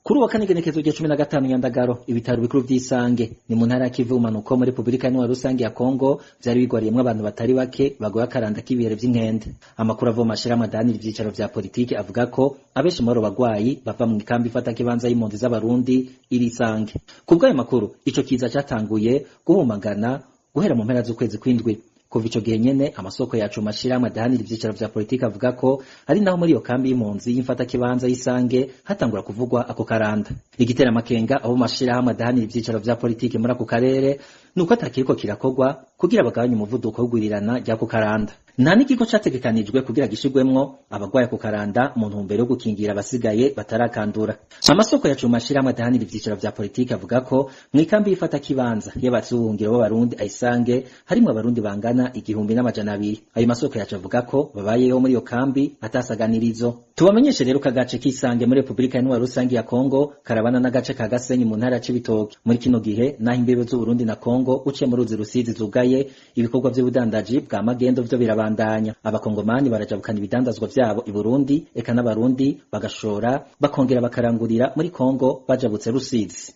Kuri uwa kane, igenekerezo rya 15 Nyandagaro, ibitaro bikuru vy'Isange ni mu ntara ya Kivu umanuko muri Republika Iharanira Rusange ya Kongo vyari bigwariyemwo abantu batari bake bagoye akaranda k'ibihere vy'inkende. Amakuru ava mu mashirahamwe adahanira ivyicaro vya politiki avuga ko abenshi muri abo bagwayi bava mu ikambi ifatakibanza y'impunzi z'Abarundi iri Isange. Kubw'ayo makuru, ico kiza catanguye guhumagana guhera mu mpera z'ukwezi kw'indwi. Kuva ico gihe nyene, amasoko yacu mu mashirahamwe adahanira ivyicaro vya politiki avuga ko ari naho muri iyo kambi y'impunzi y'imfatakibanza y'Isange hatangura kuvugwa ako karanda. Igitera amakenga abo mu mashirahamwe adahanira ivyicaro vya politiki muri ako karere nuko atakiriko kirakorwa kugira bagabanye umuvuduko w'igwirirana ry'ako karanda. Nta n'ikigo categekanijwe kugira gishirwemwo abagwaye ako karanda mu ntumbero yo gukingira abasigaye batarakandura. Amasoko yacu mu mashirahamwe adahanira ivyicaro vya politiki avuga ko mw'ikambi y'ifatakibanza y'abatsi b'ubuhungiro b'Abarundi ayisange harimwo Abarundi bangana 1200. Ayo masoko yacu avuga ko babayeho muri iyo kambi atasaganirizo. Tubamenyeshe rero ko agace k'Isange muri Republika Iharanira Rusange ya Kongo karabana n'agace ka Gasenyi mu ntara ya Cibitoke. Muri kino gihe, naho imbibe z'Uburundi na Kongo uciye mu ruzi Rusizi zugaye, ibikorwa vy'ubudandaji bwa magendo vyo birabandanya. Abakongomani barajabukana ibidandazwa vyabo i Burundi, eka n'Abarundi bagashora bakongera bakarangurira muri Kongo bajabutse Rusizi.